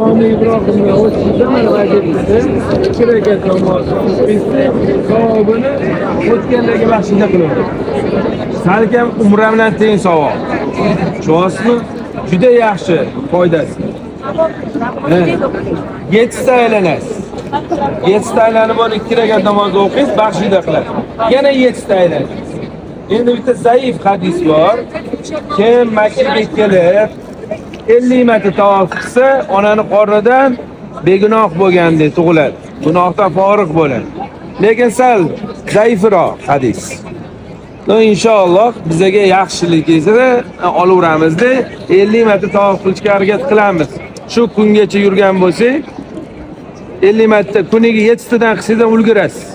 Ibrohimni o'tishida mana vaziyatda ikki rakat namoz o'qiysiz, savobini o'tganlarga baxshida qiladi. Salkam umra bilan teng savob. Tushunyapsizmi? Juda yaxshi foydasi. Yettita aylanasiz. Yettita aylanib bo'lib ikki rakat namoz o'qiysiz, baxshida qiladi. Yana yettita aylanasiz. Endi bitta zaif hadis bor. Kim Makkaga kelib 50 marta tavof qilsa, onani qornidan begunoh bo'lgandek tug'iladi. Gunohdan forig' bo'ladi. Lekin sal zaifroq hadis. No, inshaalloh bizaga yaxshiligini olaveramizda 50 marta tavof qilishga harakat qilamiz. Shu kungacha yurgan bo'lsak, 50 marta kuniga 7 tadan qilsangiz ham ulgurasiz.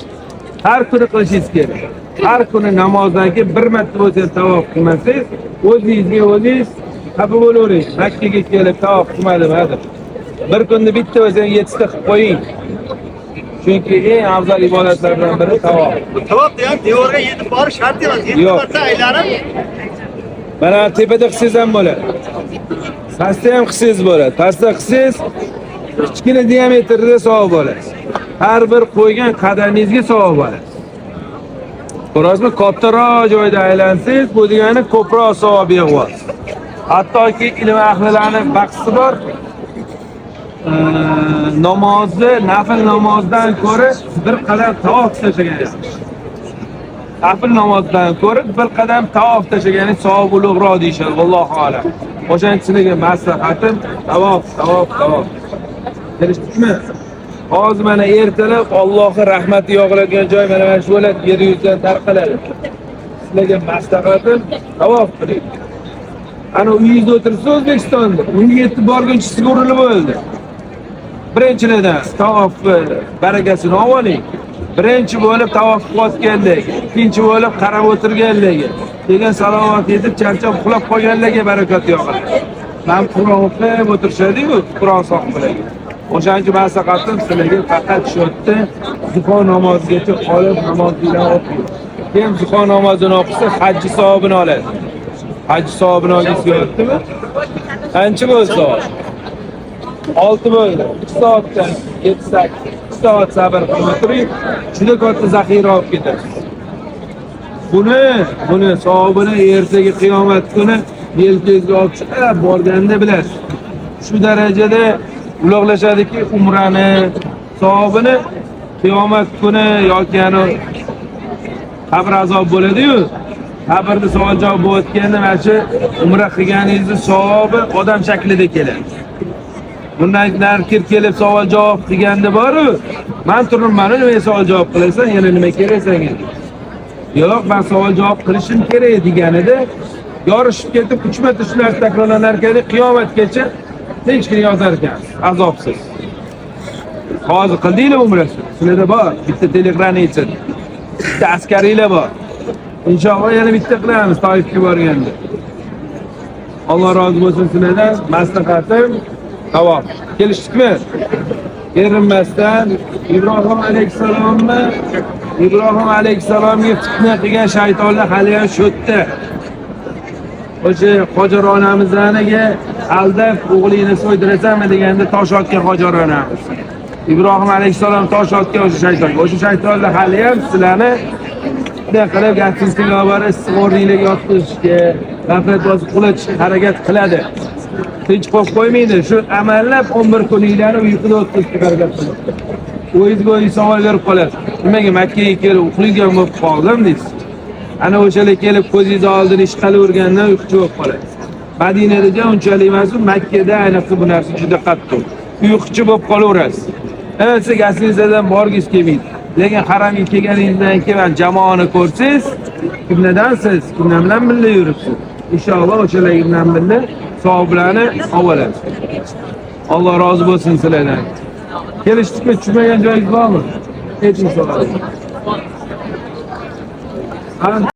Har kuni qilishingiz kerak. Har kuni namozdan keyin bir marta bo'lsa ham tavof qilmasangiz, o'zingizga o'zingiz xafa bo'lavering. Makkaga kelib tavof qilmadim deb. Bir kunda bitta bo'lsa ham 7 ta qilib qo'ying. Chunki eng afzal ibodatlardan biri tavof. Tavof degan devorga yetib borish shart emas. Yetti Yo'q. marta aylanib Mana tepada qilsangiz ham bo'ladi. Pastda ham qilsangiz bo'ladi. Pastda qilsangiz kichkina diametrda savob bo'ladi. Har bir qo'ygan qadamingizga savob bo'ladi. Ko'rasizmi? Kattaroq joyda aylansangiz, bu degani ko'proq savob yig'yapsiz. Hattoki ilm ahlilarning bahsi bor. Namozni nafl namozdan ko'ra bir qadam tavof tashlagan yaxshi. Nafl namozdan ko'ra bir qadam tavof tashlagani savob ulug'roq deyishadi. Allohu a'lam. O'shaning sizlarga maslahatim tavof, tavof, tavof. Kelishdikmi? Hozir mana ertalab Allohning rahmati yog'iladigan joy mana shu bo'ladi, yer yuzidan tarqaladi. Sizlarga maslahatim tavof qiling. Ana uyingizda o'tirsa O'zbekistonda, unga yetib borguncha sizga urilib o'ldi. Birinchilardan tavof barakasini olib oling. Birinchi bo'lib tavof qilayotganligi, ikkinchi bo'lib qarab o'tirganligi, keyin salovat yetib charchab uxlab qolganlarga barakat yog'iladi. Man Qur'on o'qib o'tirishadi-ku, Qur'on sohiblari. O'shaning uchun maslahatim sizlarga faqat shu yerda zuho namozigacha qolib namozinglarni o'qing. Kim zuho namozini o'qisa, hajj savobini oladi. Haj savobini olgisi kelyaptimi? Qancha bo'ldi soat? 6 bo'ldi. 3 soatdan 7 8 3 soat sabr qilib o'tiring, juda katta zaxira olib ketasiz. Buni savobini ertaga qiyomat kuni yelkangizga olib chiqib borganda bilasiz. Shu darajada ulug'lashadiki, umrani savobini qiyomat kuni yoki yani qabr azob bo'ladi-yu, qabrda savol javob bo'layotganda mana shu umra qilganingizni savobi odam shaklida keladi. Bundan nari kelib savol javob qilganda boru, man turibman, nimaga savol javob qilasan, yana nima kerak senga? Yo'q, man savol javob qilishim kerak deganida yorishib ketib 3 marta shu narsa takrorlanar ekan, qiyomatgacha tinchgina yotar ekan, azobsiz. Hozir qildinglar umrasi. Sizlarda bor, bitta telegranicha, bitta askariylar bor. Inshaalloh yana bitta qilamiz Toifga borganda. Alloh rozi bo'lsin sizlardan. Maslahatim tavof. Kelishdikmi? Erinmasdan Ibrohim alayhissalomga fitna qilgan shaytonlar hali ham shu yerda. O'sha Hojar onamizniga aldab o'g'lingni so'ydirasanmi deganda tosh otgan Hojar onamiz. Ibrohim alayhissalom tosh otgan o'sha shaytonga. O'sha shaytonlar hali ham sizlarni fitna qilib gapingizga olib borib issiq o'rninglarga yotqizishga, g'aflat bosib uxlatishga harakat qiladi. Tinch qo'yib qo'ymaydi. Shu amallab 11 kuninglarni uyquda o'tkazishga harakat qiladi. O'zingizga o'zingiz savol berib qolasiz. Nimaga Makkaga kelib uxlaydigan bo'lib qoldim deysiz. Ana o'shalar kelib ko'zingiz oldida ish qilavergandan uyquchi bo'lib qolasiz. Madinada unchalik emas, Makkada ayniqsa bu narsa juda qattiq. Uyquchi bo'lib qolaverasiz. Evet, siz gaslingizdan borgingiz kelmaydi. Lekin haramga kelganingizdan keyin jamoani ko'rsangiz, kimlardansiz, kimlar bilan birga yuribsiz? Inshaalloh o'shalar bilan birga savoblarni olasiz. Alloh rozi bo'lsin sizlardan. Kelishdikmi? Tushunmagan joyingiz bormi? Ayting so'rang. Ha?